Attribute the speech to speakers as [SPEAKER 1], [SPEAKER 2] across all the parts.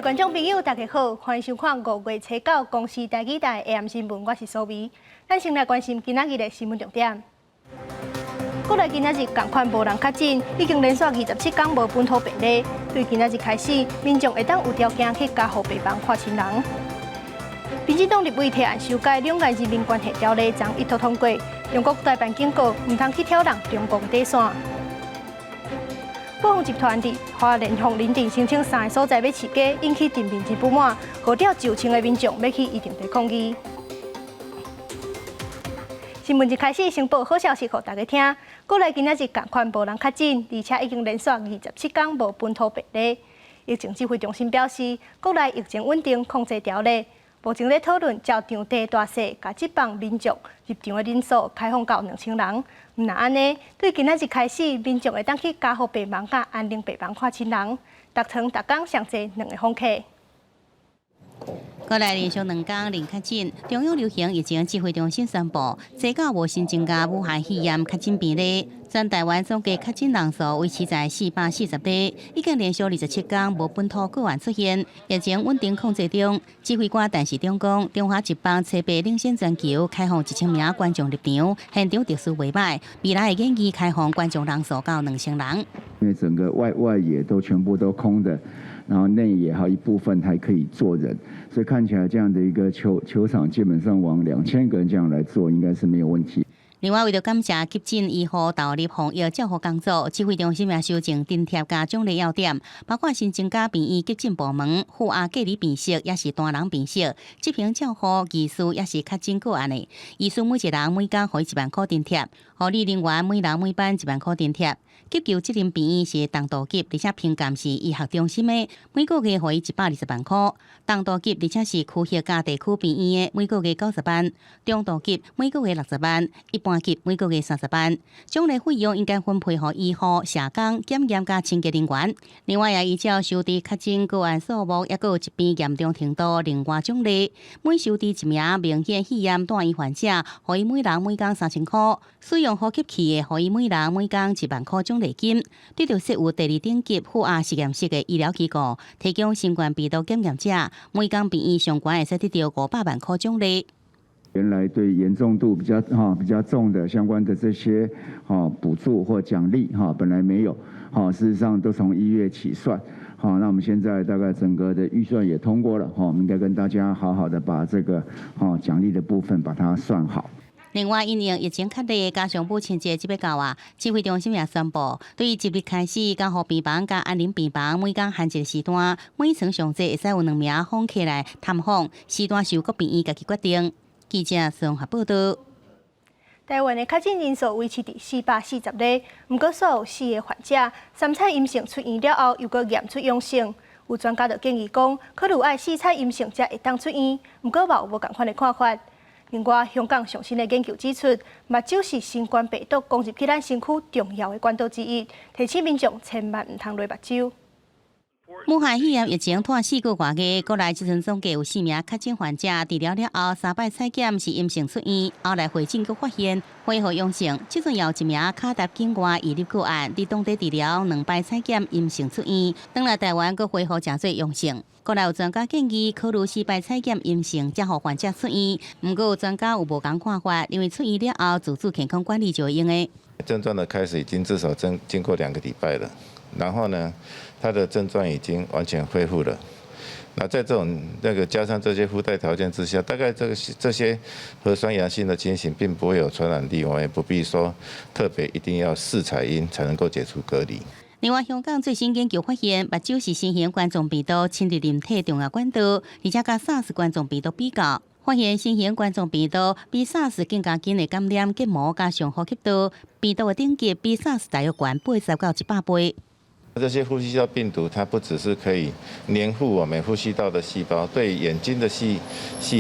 [SPEAKER 1] 位觀眾朋友，大家好，歡迎收看5月初9公視台語台 AM 新聞，我是蘇眉。咱先來關心今仔日的新聞重點。國內今仔日仝款無人確診，已經連續27天無本土病例。對今仔日開始，民眾會當有條件去加護病房看親人。民進黨立委提案修改兩岸人民關係條例，昨一讀通過。中國台辦警告，毋通去挑動中國的底線。寶豐集團佇花蓮鳳林鎮申請三个所在欲飼雞，引起鎮民真不滿，號召9000个民眾欲去移場地抗議。新聞一開始，先報好消息予大家聽。國內今仔日仝款無人確診，而且已經連續27天無本土病例。疫情指揮中心表示，國內疫情穩定，控制牢咧。目前咧討論照場地大細，共接放民眾入場的人數開放到2000人。毋但按呢，對今仔日開始，民眾會當去加護病房佮安寧病房看親人。逐層逐工上濟兩个訪客。
[SPEAKER 2] 國內連續2天零確診，中央流行疫情指揮中心宣布，初九無新增加武漢肺炎確診病例，全台灣總計確診人數維持在440例，已經連續27天無本土個案出現，疫情穩定控制中。指揮官陳時中講，中華職棒初八領先全球，開放1000名觀眾入場，現場秩序袂䆀，未來會建議開放觀眾人數到2000人。
[SPEAKER 3] 因為整個外野都全部都空的。然後內野還有一部分還可以坐人，所以看起來這樣的一個球場基本上往2000個人這樣來坐，應該是沒有問題。
[SPEAKER 2] 另外，為著感謝急診醫護投入防疫照護工作，指揮中心也修正津貼佮獎勵要點，包括新增加病院急診部門、負壓隔離病室，抑是單人病室，執行照護技師，抑是確診個案的醫師，每一人每工予1萬箍津貼，護理人員每人每班1萬箍津貼。急救責任病院是重度級，而且評鑑是醫學中心的，每個月予伊120萬箍；中度級，而且是區域佮地區病院的，每個月90萬；中度級每個月60萬；一般級每個月30萬。獎勵費用應該分配予醫護、社工、檢驗佮清潔人員。另外，也依照收治確診個案數目，抑閣有疾病嚴重程度，另外獎勵。每收治一名明顯肺炎住院患者，予伊每人每工3000箍；使用呼吸器的，予伊每人每工1萬箍獎勵金。對著設有第二等級負壓實驗室的醫療機構，提供新冠病毒檢驗者，每工病院上懸會使得著500萬箍獎勵。
[SPEAKER 3] 原來對嚴重度比較重的相關的這些補助或獎勵本來沒有，事實上都從1月起算，好，那我們現在大概整個的預算也通過了，我們應該跟大家好好的把這個獎勵的部分把它算好。
[SPEAKER 2] 另外，因應疫情較熱，加上母親節這欲到啊，指揮中心也宣布，對這日開始，加護病房佮安寧病房每工限一個時段，每層上濟會使有兩名訪客來探訪，時段是由各病院家己決定。記者綜合報道。
[SPEAKER 1] 台灣的確診人數維持佇440例，毋過煞有四个患者三採陰性出院了後，又閣驗出陽性。有專家就建議講，可能愛四採陰性才會當出院，毋過嘛有無仝款的看法。另外，香港上新的研究指出，目睭是新冠病毒攻入去咱身軀重要的管道之一，提醒民眾千萬毋通剌目睭。
[SPEAKER 2] 武漢肺炎疫情拖4個外月，國內這陣總計有四名確診患者治療了後，三擺採檢是陰性出院，後來會診閣發現恢復陽性。這陣有一名卡達境外移入個案，佇當地治療兩擺採檢陰性出院，轉來台灣閣恢復誠做陽性。國內有專家建議，考慮四擺採檢陰性，才予患者出院。毋過有專家有無仝看法，認為出院了後自主健康管理就會用的。
[SPEAKER 4] 症狀的開始已經至少經過2個禮拜了，然後呢，他的症狀已經完全恢復了。那在這種那個加上這些附帶條件之下，大概這些核酸陽性的情形並不會有傳染力，我們也不必說特別一定要四採陰才能夠解除隔離。
[SPEAKER 2] 另外，香港最新研究發現，目睭是新型冠狀病毒侵入人體重要管道，而且佮 SARS 冠狀病毒比較，發現新型冠狀病毒比 SARS 更加緊會感染結膜佮上呼吸道，病毒的等級比 SARS 大約懸80到100倍。
[SPEAKER 4] 這些呼吸道病毒，它不只是可以黏附我們呼吸道的細胞，對眼睛的細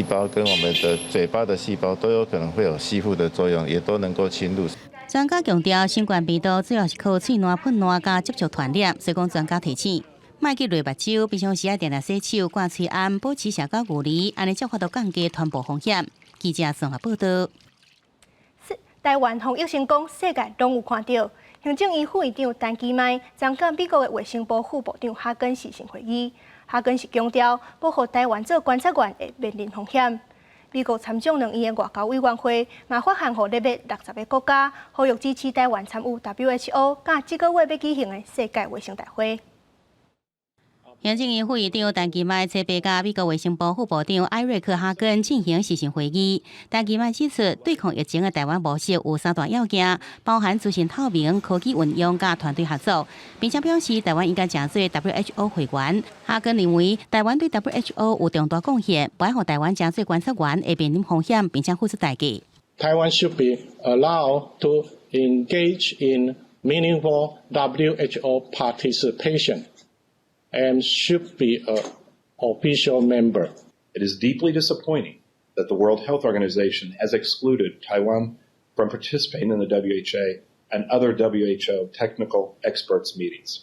[SPEAKER 4] 胞跟我們的嘴巴的細胞都有可能會有吸附的作用，也都能夠侵入。
[SPEAKER 2] 專家強調，新冠病毒主要是靠喙瀾噴瀾佮接觸傳染，所以講專家提醒，莫去剌目睭，平常時愛定定洗手、掛喙罨、保持社交距離，按呢才有法度降低傳播風險。記者綜合報道。
[SPEAKER 1] 台灣防疫成功，世界攏有看著。行政院副院長陳其邁，昨佮美國的衛生部副部長哈根視訊會議。哈根是強調，無予臺灣做觀察員會面臨風險。美國參眾兩院的外交委員會嘛發函予列入60個國家，呼籲支持臺灣參與 WHO 佮這個月欲舉行的世界衛生大會。
[SPEAKER 2] 行政院副院長陳其邁初八佮美國衛生部副部長艾瑞克哈根進行視訊會議。陳其邁指出，對抗疫情的臺灣模式有三大要件，包含資訊透明、科技運用佮團隊合作，並且表示臺灣應該成做 WHO 會員。哈根認為，臺灣對 WHO 有重大貢獻，無愛予臺灣成做觀察員會面臨風險，並且付出代價。
[SPEAKER 5] Taiwan should be allowed to engage in meaningful WHO participation and should be an official member.
[SPEAKER 6] It is deeply disappointing that the World Health Organization has excluded Taiwan from participating in the WHA and other WHO technical experts meetings.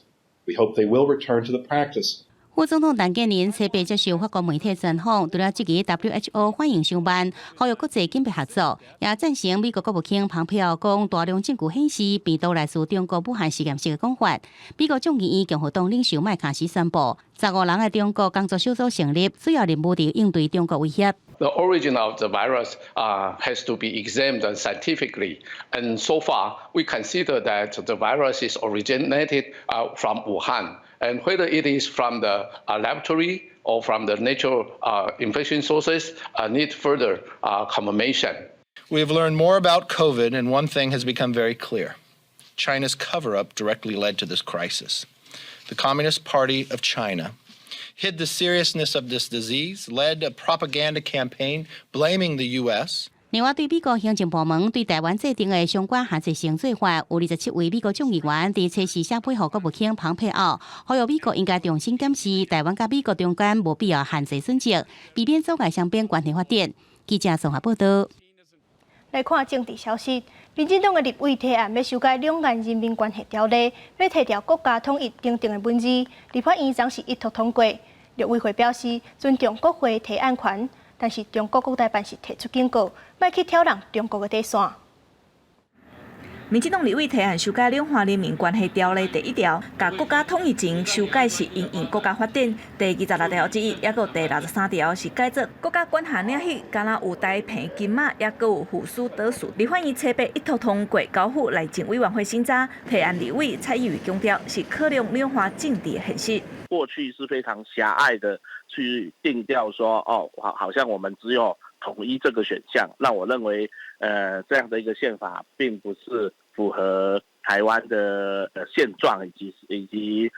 [SPEAKER 6] We hope they will return to the practice.
[SPEAKER 2] 副總統陳建仁初八接受法國媒體專訪，除了質疑 WHO 反應傷慢，呼籲國際緊密合作，也贊成美國國務卿蓬佩奧講大量證據顯示病毒來自中國武漢實驗室的講法。美國眾議院共和黨領袖麥卡錫宣布，15人的中國工作小組成立，主要任務佇應對中國威脅。
[SPEAKER 7] The origin of the virus has to be examined scientifically, and so far we consider that the virus is originated from Wuhan. And whether it is from the laboratory or from the natural infection sources need further confirmation.
[SPEAKER 8] We have learned more about COVID, and one thing has become very clear. China's cover up directly led to this crisis. The Communist Party of China hid the seriousness of this disease, led a propaganda campaign blaming the U.S.
[SPEAKER 2] 另外，對美國行政部門對臺灣制定的相關限制性做法，有27位美國眾議員佇初四寫批予國務卿蓬佩奧，呼籲美國應該重新檢視臺灣佮美國中間無必要限制準則，避免阻礙雙邊關係發展。記者綜合報道。
[SPEAKER 1] 來看政治消息，民進黨的立委提案欲修改兩岸人民關係條例，欲剔掉國家統一等等的文字，立法院昨是一讀通過。陸委會表示尊重國會提案權。但是中國國台辦是提出警告，莫去挑動中國的底線。
[SPEAKER 9] 民進黨立委提案修改兩岸人民關係條例第一條，共國家統一前修改是因應國家發展。第26條之一，抑閣第63條是改做國家管轄領域，敢若有台澎金馬，抑閣有附屬島嶼。立法院初八一讀通過，交付內政委員會審查。提案立委蔡依宇強調，是考量兩岸政治的現實。
[SPEAKER 10] 過去是非常狹隘的去定調說，哦，好，好像我們只有統一這個選項。那我認為，這樣的一個憲法並不是符合台灣的現狀以及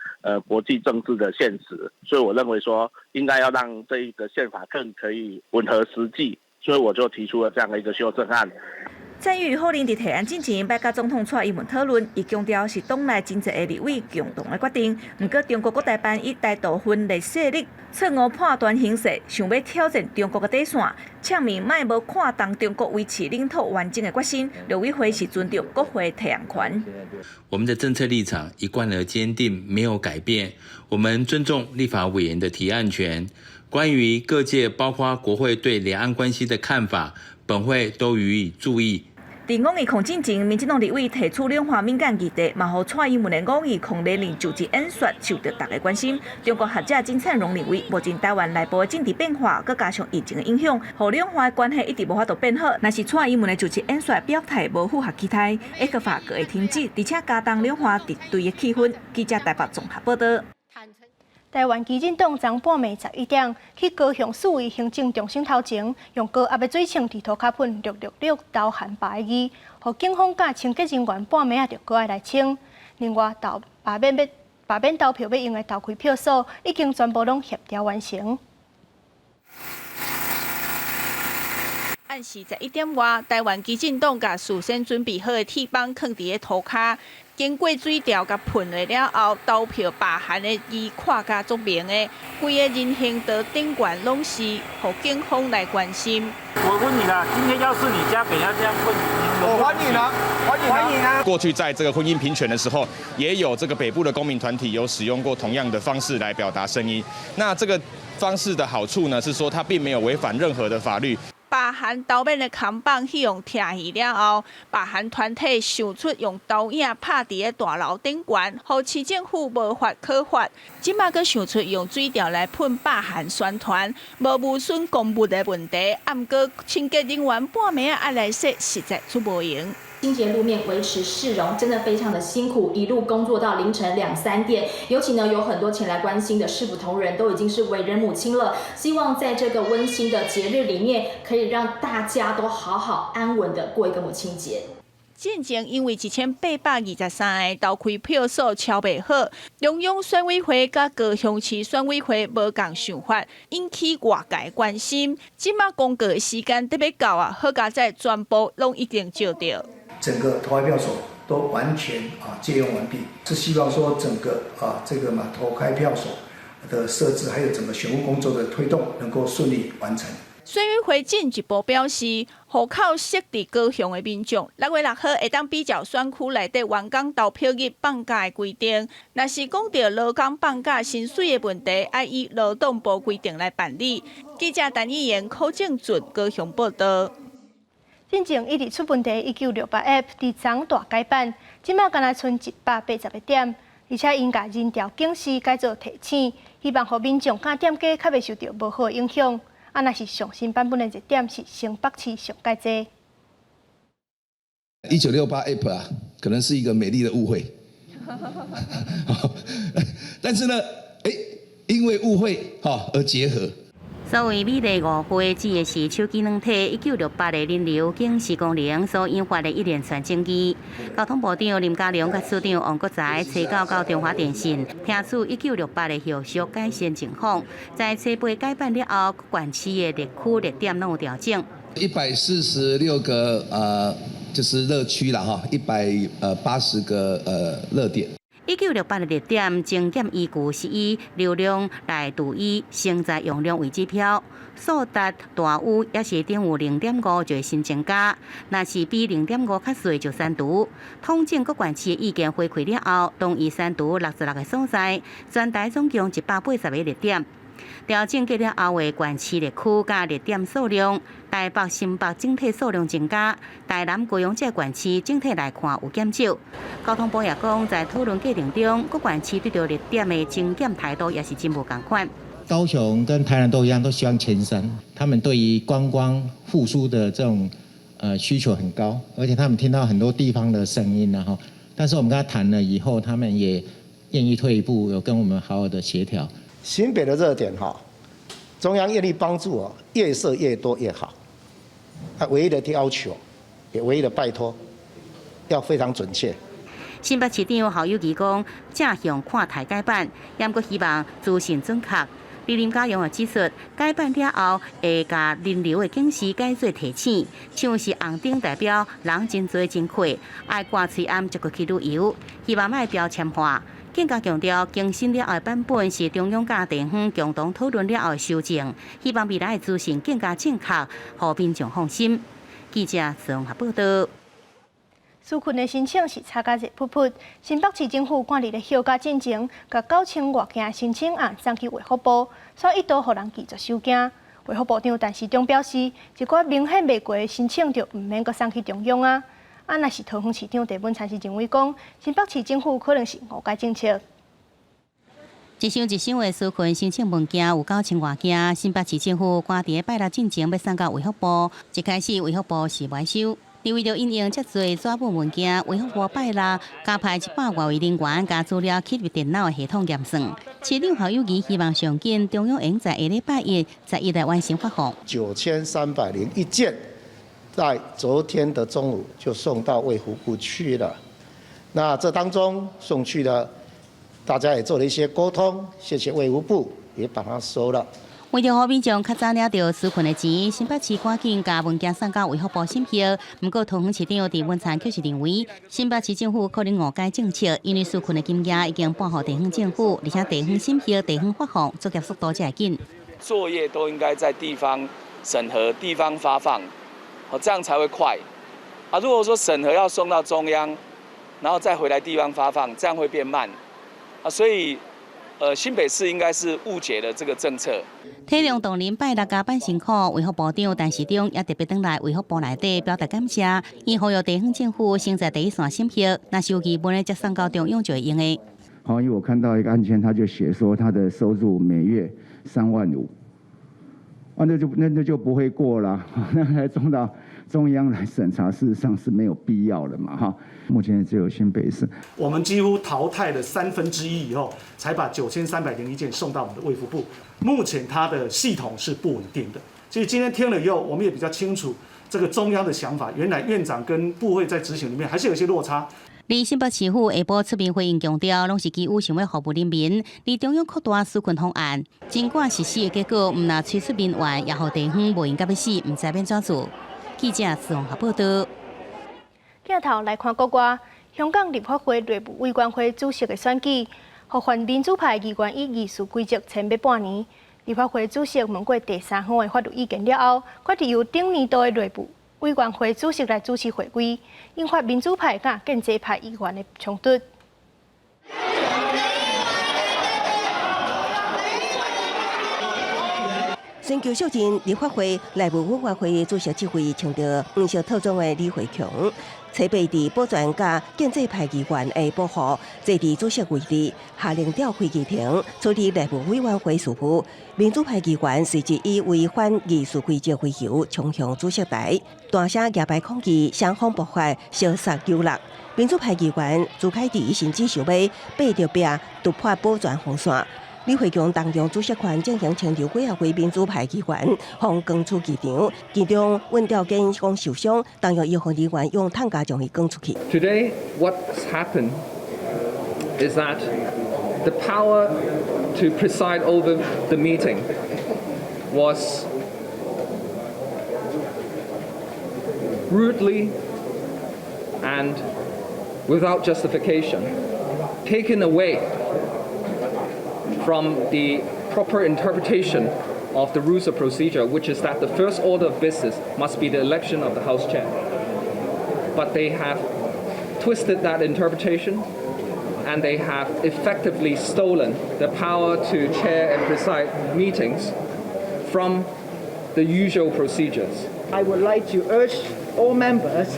[SPEAKER 10] 國際政治的現實，所以我認為說應該要讓這一個憲法更可以吻合實際，所以我就提出了這樣的一個修正案。
[SPEAKER 9] 蔡依宇否認佇提案進前，欲佮總統蔡英文討論，伊強調是黨內真濟个立委共同的決定。毋過中國國台辦以台獨分裂勢力錯誤判斷形勢，想欲挑戰中國的底線，嗆明莫無看重中國維持領土完整的決心。陸委會是尊重國會提案權。
[SPEAKER 11] 我們的政策立場一貫而堅定，沒有改變。我們尊重立法委員的提案權。關於各界包括國會對兩岸關係的看法，本會都予以注意。
[SPEAKER 9] 佇五二空進前，民進黨立委提出兩岸敏感議題，嘛予蔡英文的五二空連任就職演說受著大家關心。中國學者金燦榮認為，目前臺灣內部的政治變化，閣加上疫情的影響，予兩岸的關係一直無法度變好。若是蔡英文的就職演說表態無符合期待，會閣法會停止，而且加重兩岸敵對的氣氛。記者台北綜合報道。
[SPEAKER 1] 臺灣基進黨昨半暝11點去高雄四維行政中心頭前，用高壓的水槍佇塗跤噴六六六投韓罷的字，予警方佮清潔人員半暝仔就閣愛來清。另外，投罷免欲罷免投票欲用的投開票所已經全部攏協調完成。
[SPEAKER 12] 暗時11點外，臺灣基進黨共事先準備好的鐵枋囥佇咧塗跤。經過水柱共噴落了後，投票罷韓的字看甲足明的，規个人行道頂懸攏是，予警方來關心。
[SPEAKER 13] 我問你啦，今天要是你家給人家這樣噴，
[SPEAKER 14] 我歡迎啊，歡迎歡迎啊。
[SPEAKER 15] 過去在這個婚姻平權的時候，也有這個北部的公民團體有使用過同樣的方式來表達聲音。那這個方式的好處呢，是說它並沒有違反任何的法律。
[SPEAKER 12] 罷韓投免的扛棒去予拆去了後，罷韓團體想出用投影拍佇咧大樓頂懸，予市政府無法可法。這馬閣想出用水柱來噴罷韓宣傳，無無損公物的問題。啊，毋過清潔人員半暝仔愛來洗，實在足無閒。
[SPEAKER 16] 清潔路面維持市容真的非常的辛苦，一路工作到凌晨兩三點。尤其呢，有很多前來關心的市府同仁都已經是為人母親了，希望在這個溫馨的節日裡面，可以讓大家都好好安穩的過一個母親節。
[SPEAKER 12] 進前因為1823個投開票所抄袂好，中央選委會佮高雄市選委會無仝想法，引起外界關心。這馬公告的時間得欲到啊，好佳哉全部攏已經借著。
[SPEAKER 17] 整個投開票所都完全借用完畢，是希望說整個這個嘛投開票所的設置，還有整個選務工作的推動，能夠順利完成。
[SPEAKER 12] 選委會進一步表示，戶口設佇高雄的民眾，6月6號會當比照選區內底員工投票日放假的規定。若是講著勞工放假薪水的問題，愛依勞動部規定來辦理。記者陳以言、柯正俊高雄報道。
[SPEAKER 1] 進前一直出問題，1968 App 佇昨大改版，這馬干焦賰180個點，而且𪜶共人潮警示改做提醒，希望予民眾佮店家較袂受著無好的影響。啊，若是上新版本的熱點是新北市上蓋濟。
[SPEAKER 18] 1968 App 啊，可能是一個美麗的誤會，但是呢，因為誤會哈而結合。
[SPEAKER 2] 所謂美麗誤會，指的是手機軟體1968的人流警示功能所引發的一連串爭議。交通部長林佳龍佮次長王國材，初九到中華電信聽取1968的後續改善情況，在初八改版了後，各縣市的熱區熱點攏有調整。
[SPEAKER 18] 146個就是熱區啦，哈，180個熱點。
[SPEAKER 2] 1968的熱點增減依據是以流量來除以承載容量為指標，數值大於抑是等於0.5就會新增加，若是比0.5較細就刪除。統整各縣市的意見回饋了後，同意刪除66個所在，全台總共180個熱點。調整過了後的縣市熱區佮熱點數量，台北、新北整體數量增加，台南、高雄這個縣市整體來看有減少。交通部也講，在討論過程中，各縣市對著熱點的增減態度也是真無仝款。
[SPEAKER 19] 高雄跟台南都一樣，都希望前三。他們對於觀光復甦的這種需求很高，而且他們聽到很多地方的聲音然後，但是我們跟他談了以後，他們也願意退一步，有跟我們好好的協調。
[SPEAKER 20] 新北的熱點哈，中央願意幫助哦，越設越多越好。他唯一的要求，也唯一的拜託，要非常準確。
[SPEAKER 2] 新北市長侯友宜講，正向看待改版，也閣希望資訊準確。林佳龍也指出，改版了後會共人流的警示改做提醒，像是紅燈代表人真濟真快，愛掛喙罨才閣去旅遊，希望莫標籤化。更加強調更新了後的版本是中央佮地方共同討論了後的修正，希望未來的資訊更加正確，予民眾放心。記者綜合報道。
[SPEAKER 1] 紓困的申請是吵甲熱噗噗，新北市政府趕佇咧休假進前，共9000外件申請案送去衛福部，所以一度予人拒絕收件。衛福部長陳時中表示，一寡明顯袂過的申請就毋免閣送去中央啊。啊，若是桃園市長鄭文燦是認為講，新北市政府可能是誤解政策。
[SPEAKER 2] 一箱一箱的紓困申請文件有9000外件，新北市政府趕佇咧拜六進前欲送到衛福部，一開始衛福部是無收。為著因應遮濟紙本文件，衛福部拜六加派100外位人員，共資料記入電腦的系統驗算。市長侯友宜希望上緊中央會在下禮拜一11來完成發放。
[SPEAKER 20] 9301件，在昨天的中午就送到衛福部去了。那這當中送去了，大家也做了一些溝通，謝謝衛福部也把它收了。
[SPEAKER 2] 為著予民眾較早領著紓困的錢，新北市趕緊共文件送到衛福部審核。毋過桃園市長鄭文燦卻是認為，新北市政府可能誤解政策，因為紓困的金額已經撥予地方政府，而且地方審核、地方發放作業速度才會緊。
[SPEAKER 21] 作業都應該在地方審核、地方發放，這樣才會快。啊，如果說審核要送到中央，然後再回來地方發放，這樣會變慢。啊，所以新北市應該是誤解了這個政策。
[SPEAKER 2] 體諒同仁拜六加班辛苦，衛福部長陳時中也特別轉來衛福部內底表達感謝，伊呼籲地方政府先在第一線審核，若是有疑問的，才送到中央就會用的。
[SPEAKER 3] 好，因為我看到一個案件，他就寫說他的收入每月3萬5，啊，那就不會過了，那還送到中央來審查，事實上是沒有必要的嘛，哈。目前只有新北市，
[SPEAKER 22] 我們幾乎淘汰了1/3以後，才把9301件送到我們的衛福部。目前它的系統是不穩定的，所以今天聽了以後，我們也比較清楚這個中央的想法。原來院長跟部會在執行裡面還是有一些落差。
[SPEAKER 2] 而新北市府下晡出面回應強調，攏是基於想欲服務人民，而中央擴大紓困方案，儘管實施的結果毋但催出民怨，也予地方無閒甲欲死，毋知欲按怎做。記者徐宏報道。
[SPEAKER 1] 鏡頭來看國外，香港立法會內務委員會主席的選舉，予泛民主派議員以議事規則撐欲半年。立法會主席問過第三方的法律意見了後，決定由頂年度的內務委員會主席來主持會議，引發民主派佮建制派議員的衝突。
[SPEAKER 23] 尋求卸任立法會內務委員會主席職位，穿著黃色套裝的李慧瓊，初八佇保全佮建制派議員的保護，坐佇主席位置，下令調開議程處理內務委員會事務。民主派議員隨即以違反議事規則為由，衝向主席台，大聲舉牌抗議，雙方爆發相殺糾攏。民主派議員朱凱廸甚至想欲爬著壁突破保全防線。李慧瓊動用主席權進行清場幾仔位民主派議員，予趕出議場，其中尹兆堅講受傷，動用醫護人員用擔架將伊趕出去。
[SPEAKER 24] Today, what's happened is that the power to preside over the meeting was rudely and without justification taken away from the proper interpretation of the rules of procedure, which is that the first order of business must be the election of the House chair. But they have twisted that interpretation and they have effectively stolen the power to chair and preside meetings from the usual procedures.
[SPEAKER 25] I would like to urge all members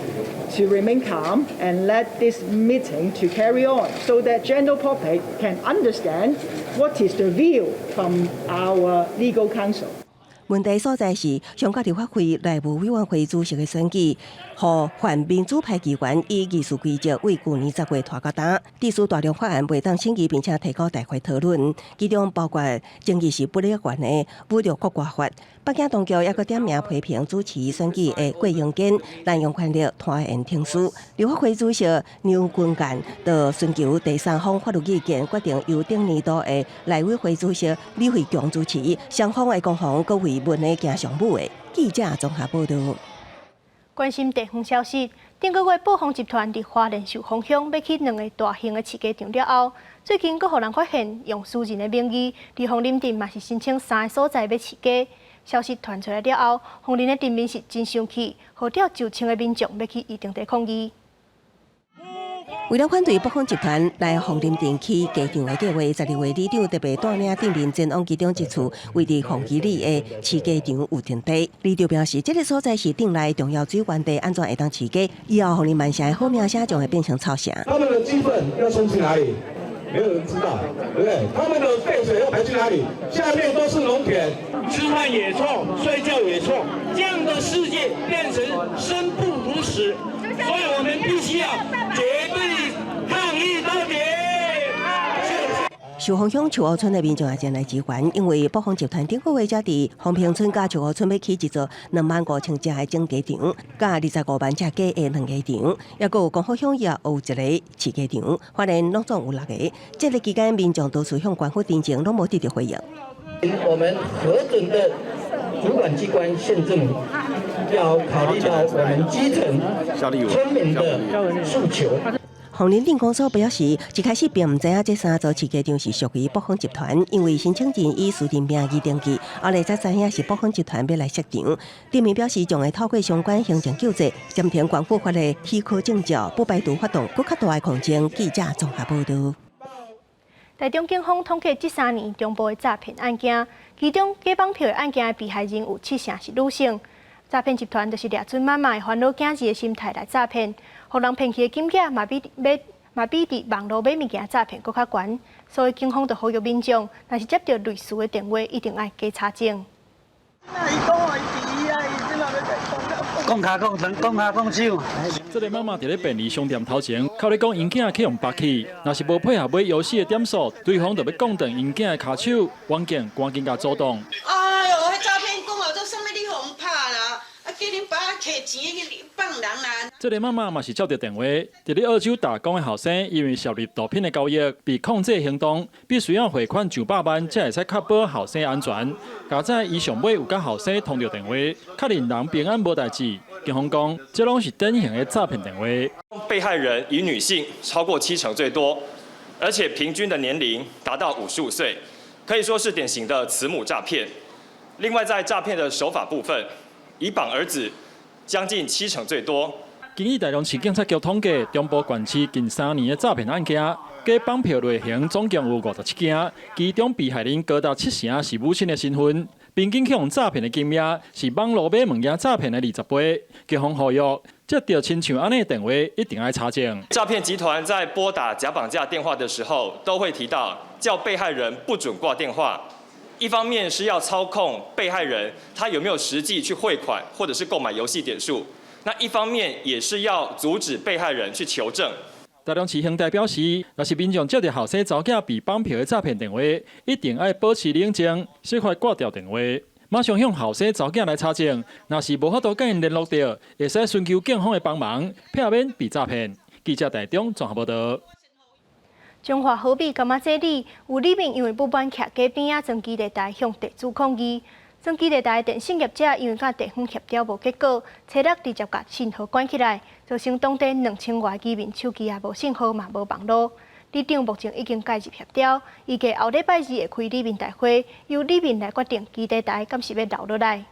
[SPEAKER 25] to remain calm and let this meeting to carry on so that general public can understand what is the view from our legal counsel.
[SPEAKER 23] 問題所在是，香港立法會內務委員會主席的選舉，予泛民主派議員以議事規則為舊年10月拖到今，致使大量法案袂當審議，並且提交大會討論，其中包括爭議是不樂觀的侮辱國歌法。北京當局猶閣點名批評主持選舉的郭榮鏗濫用權力拖延程序。立法會主席梁君彥就尋求第三方法律意見，決定由頂年度的內委會主席李慧瓊主持，雙方的攻防閣為問題行上舞的。記者綜合報導。
[SPEAKER 1] 關心地方消息，頂個月寶豐集團佇花蓮壽豐鄉欲起兩个大型的飼雞場了後，最近閣予人發現用私人的名義佇鳳林鎮嘛是申請三个所在欲飼雞。消息傳出來了後，鳳林的鎮民是真生氣，號召上千个民眾欲去伊重地抗議。
[SPEAKER 23] 為了反對寶豐集團來鳳林鎮起雞場的計劃，12月里長特別帶領鎮民前往其中一處位佇鳳基里的飼雞場有田地。里長表示，這个所在是鎮內重要水源地，按怎會當飼雞？以後鳳林慢城的好名聲將會變成臭城。
[SPEAKER 26] 他們的雞糞要沖去哪裡？沒有人知道，對不對？他們的廢水要排去哪裡？下面都是農田，
[SPEAKER 27] 吃飯也臭，睡覺也臭，這樣的世界變成生不如死，所以我們必須要絕對抗議到底。
[SPEAKER 23] 壽豐鄉樹湖村的民眾也前來支援，因為寶豐集團頂個月才佇豐平村佮樹湖村欲起一座25,000隻的整雞場，佮25萬隻雞的卵雞場，猶閣有光復鄉也有一个飼雞場，發現攏總有六个。這个期間，民眾多次向官府陳情，攏無得著回應。
[SPEAKER 28] 我們核准的主管機關縣政府要考慮到我們基層村民的訴求。
[SPEAKER 23] 鳳林鎮公所表示，一開始並毋知影這三座飼雞場是屬於寶豐集團，因為申請人以私人名義登記，後來才知影是寶豐集團欲來設場。鎮民表示，將會透過相關行政救濟，暫停官府發的許可證照，不排除發動閣較大的抗爭。記者綜合報導。
[SPEAKER 1] 台中警方統計這3年中部的詐騙案件，其中假綁票的案件的被害人有七成是女性。詐騙集團就是掠準媽媽煩惱囝兒的心態來詐騙，予人騙去的金額嘛比買嘛比佇網路買物件詐騙閣較懸。所以警方就呼籲民眾，若是接著類似的電話，一定愛加查證。
[SPEAKER 4] 講跤講長，講跤講手。
[SPEAKER 5] 這个媽媽佇咧便利商店頭前，哭咧講𪜶囝去予縛去，若是無配合買遊戲的點數，對方就欲摃斷𪜶囝的跤手，遠見趕緊共阻擋。
[SPEAKER 6] 哎喲，彼詐騙講哦，做啥物你予阮拍啦？啊，叫恁爸提錢去放人啦。
[SPEAKER 5] 這个媽媽嘛是接著電話，佇咧澳洲打工的後生，因為涉入毒品的交易，被控制行動，必須要匯款上百萬，才會使確保後生安全。佳哉伊上尾有佮後生通著電話，確認人平安無代誌。警方講，這攏是典型的詐騙電話。
[SPEAKER 15] 被害人以女性超過七成最多，而且平均的年齡達到55歲，可以說是典型的慈母詐騙。另外，在詐騙的手法部分，以綁兒子將近七成最多。
[SPEAKER 5] 根據台中市警察局統計，中部縣市近3年的詐騙案件，假綁票類型總共有57件，其中被害人高達七成是母親的身份，平均去予詐騙的金額是網路買物件詐騙的20倍。警方呼籲，接著親像按呢的電話，一定愛查證。
[SPEAKER 15] 詐騙集團在撥打假綁架電話的時候，都會提到叫被害人不准掛電話。一方面是要操控被害人，他有沒有實際去匯款或者是購買遊戲點數。那一方面也是要阻止被害人去求證。
[SPEAKER 5] 台中市刑代表示，若是民眾接著後生查某囝被綁票的詐騙電話，一定愛保持冷靜，設法掛掉電話，馬上向後生查某囝來查證。若是無法度佮𪜶聯絡著，會使尋求警方的幫忙，避免被詐騙。記者台中綜合報導。
[SPEAKER 1] 彰化好米柑仔井里有里民因為不滿徛街邊仔裝基地台向地主抗議，裝基地台電信業者因為佮地方協調無結果，初六直接共信號關起來，造成當地2000外居民手機也無信號嘛無網路。里長目前已經介入協調，預計後禮拜二會開里民大會，由里民來決定基地台敢是欲留落來。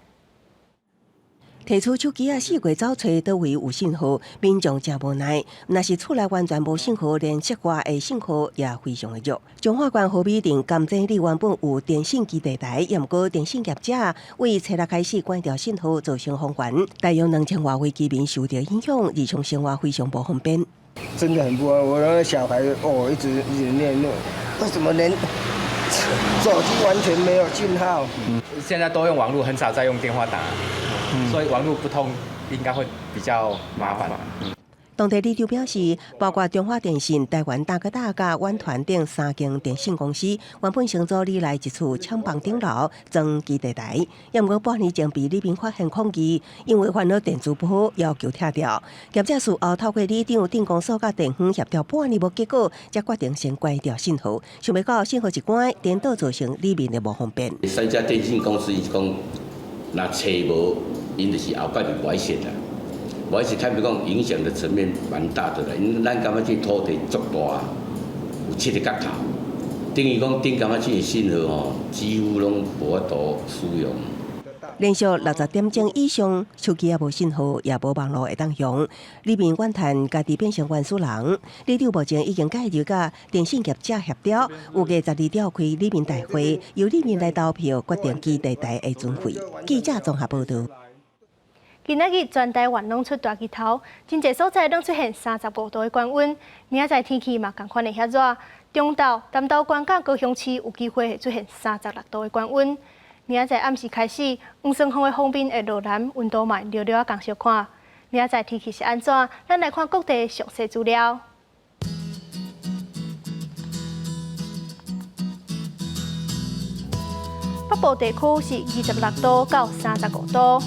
[SPEAKER 23] 提出手機仔四界走揣佗位有信號，民眾誠無奈。若是厝內完全無信號，連室外的信號也非常的弱。彰化縣好米鎮甘井里原本有電信基地台，也毋過電信業者為初六開始關掉信號，造成封關，大約2000外位居民受著影響，日常生活非常無方便。
[SPEAKER 7] 真的很不安，我那個小孩哦，一直一直念念，為什麼連手機完全沒有信號？
[SPEAKER 8] 現在都用網路，很少再用電話打。所以網路不通，應該會比較麻煩。
[SPEAKER 23] 當地里長表示，包括中華電信、台灣大哥大、佮遠傳等三間電信公司，原本承租里內一處廠房頂樓裝基地台，也毋過半年前被里民發現抗議，因為煩惱電子不好，要求拆掉。業者事後透過里長、鎮公所佮地方協調半年無結果，才決定先關掉信號。想袂到信號一關，顛倒造成里民的無方便。
[SPEAKER 9] 三家電信公司伊講，若揣無，𪜶就是後擺就無愛線啦。無愛線，坦白講，影響的層面蠻大的啦。因為咱柑仔井土地足大，有七个角頭，等於講頂柑仔井的信號吼，幾乎攏無法度使用。
[SPEAKER 23] 連續60點鐘以上，手機也無信號，也無網路會當用。里民怨嘆家己變成冤死人。里長目前已經介入佮電信業者協調，預計12點開里民大會，由里民來投票決定基地台的存廢。記者綜合報導。
[SPEAKER 1] 今仔日全台灣攏出大日頭，真濟所在攏出現35度的高溫。明仔載天氣嘛仝款會遐熱，中投、南投縣佮高雄市有機會會出現36度的高溫。明仔載暗時開始，黃霜風的鋒面會落南，溫度嘛會略略仔降小可。明仔載天氣是按怎？咱來看各地詳細資料。北部地區是26度到35度。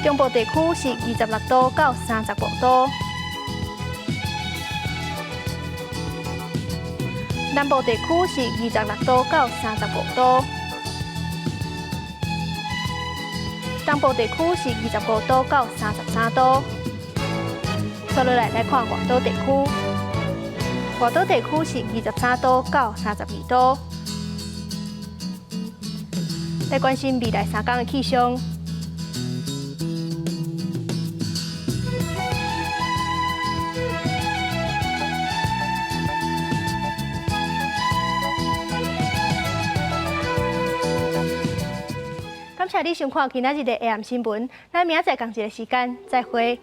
[SPEAKER 1] 中部地區是26度到35度，南部地區是26度到35度，東部地區是25度到33度。煞落來來看外島地區，外島地區是23度到32度。來關心未來3工的氣象。感謝你收看今仔日的 AM 新聞，咱明仔載仝一个時間再會。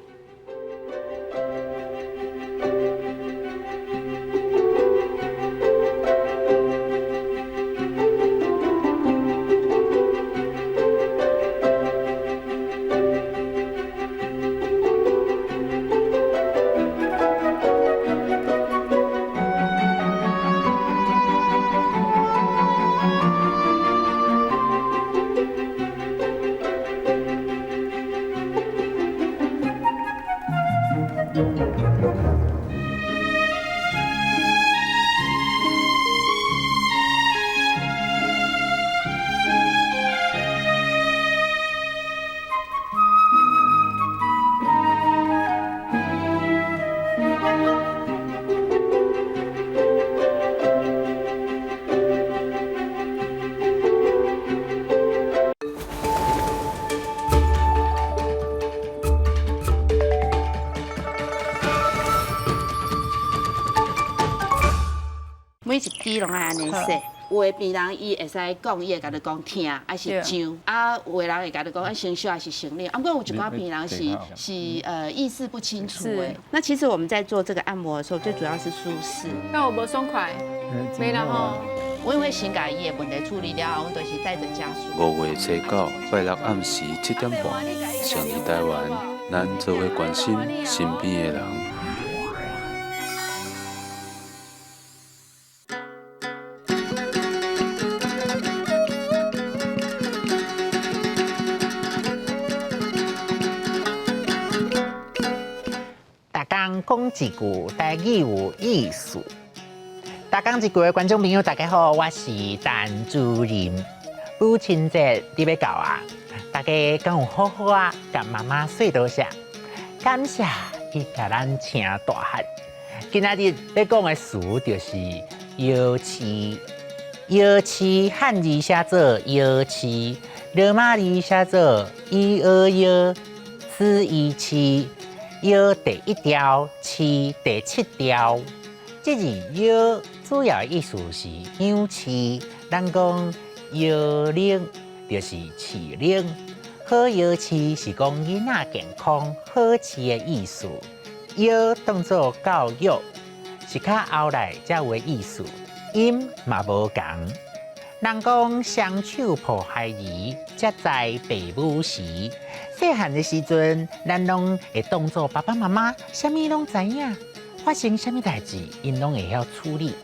[SPEAKER 10] 每一支攏愛按呢洗。有的病人伊會使講，伊會共你講疼，抑是脹；啊，有的人會共你講，啊先燒抑是先冷。啊，毋過有一寡病人是意識不清楚的。那其實我們在做這個按摩的時候，最主要是舒適。
[SPEAKER 11] 那有無爽快？沒啦吼。
[SPEAKER 10] 阮會先共伊的問題處理了後，阮就是帶著家屬。
[SPEAKER 12] 5月初9，拜六暗時7點半，上佇台灣，咱做伙關心身邊的人。
[SPEAKER 13] 逐工講一句台語有意思。逐工一句的觀眾朋友，大家好，我是陳主任。母親節佇欲到啊，大家敢有好好啊，共媽媽說多謝，感謝伊共咱請大漢。今仔日欲講的詞就是搖飼，搖飼漢字寫做搖飼，羅馬字寫做 E 二搖，此一飼，搖第一條，飼第七條。這字搖主要的意思是養飼，咱講搖奶就是飼奶，好搖飼是講囡仔健康好飼的意思。搖當做教育是較後來才有的意思，音嘛無仝。人講雙手抱孩兒，才知父母時。細漢的時陣，咱攏會當做爸爸媽媽，啥物攏知影。發生啥物代誌，𪜶攏會曉處理。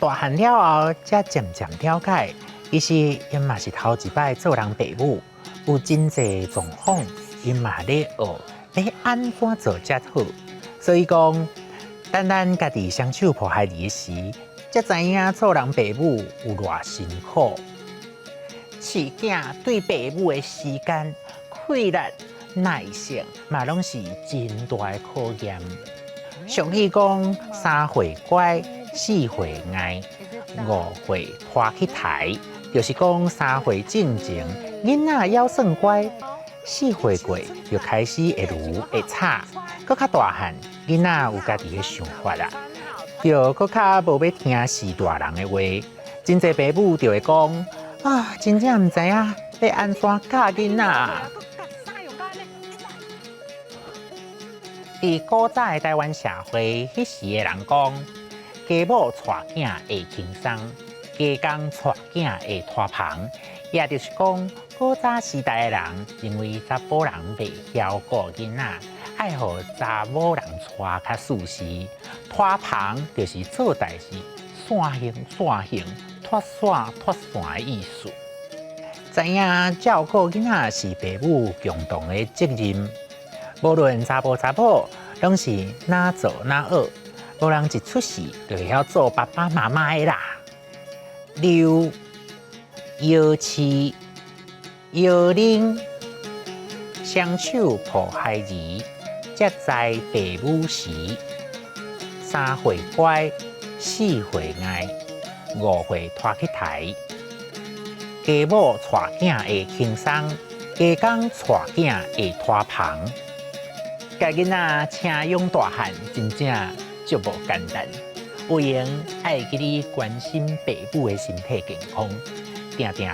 [SPEAKER 13] 大漢了後，才漸漸了解，其實𪜶嘛是頭一擺做人爸母，有真濟狀況，𪜶嘛咧學，欲按怎做才好。所以講，等咱家己雙手抱孩兒時，才知影做人爸母有偌辛苦。飼囝對爸母的時間、氣力、耐性，嘛攏是真大的考驗。俗語講三歲乖，四歲𠊎，五歲拖去刣，就是講三歲進前，囡仔猶算乖，四歲過就開始會顱會吵，閣較大漢，囡仔有家己的想法啦，就閣較無欲聽序大人的話。真濟爸母就會講啊，真正毋知影欲按怎教囡仔。佇古早的台灣社會，彼時的人講，家母帶囝會輕鬆，家公帶囝會拖棚，也就是講，古早時代的人認為查埔人袂曉顧囡仔，愛予查某人帶較舒適。拖棚就是做代誌線行線行，脫線脫線的意思。知影照顧囡仔是爸母共同的責任。無論查埔查某，攏是哪做哪學，無人一出世就會曉做爸爸媽媽的啦。遛、搖飼、搖奶、雙手抱孩兒，才知父母時。三歲乖，四歲𠊎，五歲拖去刣。家母帶囝會輕鬆，家公帶囝會拖棚。共囡仔請養大漢，真正足無簡單。有閒愛記得關心爸母的身體健康，定定。